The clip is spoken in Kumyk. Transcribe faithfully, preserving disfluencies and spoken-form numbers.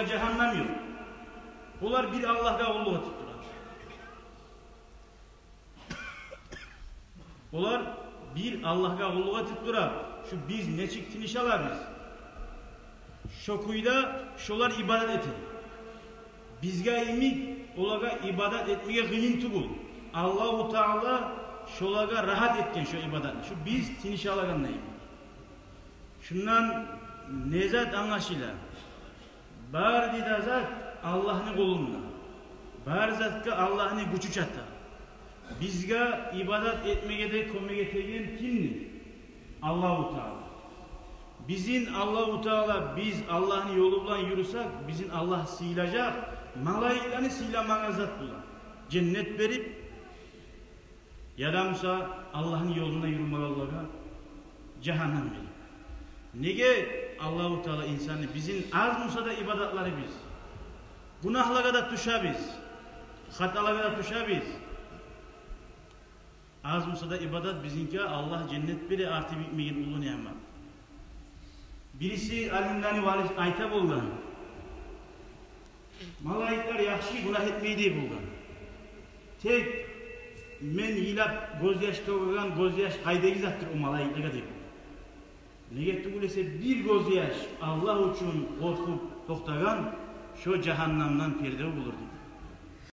жагьаннам ёкъ. Олар бир Аллагьгъа къуллукъ этип турар. Олар бир Аллагьгъа къуллукъ этип турар. Шу биз нечик тыныш алабыз, шо кюйде шолар ибадат этер. Бизге йимик олагъа ибадат этмеге къыйын тюгюл. Аллагьу Таала шолагъа рагьат этген шо ибадатны, шу биз тыныш алагъанда йимик. Шундан не зат англашыла? Бары да зат Аллагьны къолунда. Бары затгъа Аллагьны гючю чата. Бизге ибадат этмеге де кёмек этеген кимдир? Аллагьу Таала. Бизин Аллагьу Таала, биз Аллагьны ёлу булан юрюсек, бизин Аллагь сыйлажакъ, малайиклени сыйламагъан зат булан. Женнет берип, яда буса Аллагьны ёлунда юрюмегенлеге жагьаннам берип. Неге Аллагьу Таала инсанны, бизин аз буса да ибадатларыбыз, гюнагьлагъа да тюшебиз, хаталагъа да тюшебиз. Аз буса да ибадат бизинки, Аллагь женнет бере, арты битмеген уллу ниъмат. Бириси алимлени вали айта болгъан: малайиклер яхшы гюнагь этмей дей болгъан. Тек мен йылап гёзьяш тёгеген гёзьяш къайдагъы затдыр о малайиклеге дей болгъан. Неге тюгюл эсе бир гёзьяш Аллагь учун къоркъуп токътагъан, шо жагьаннамдан перде болур дей.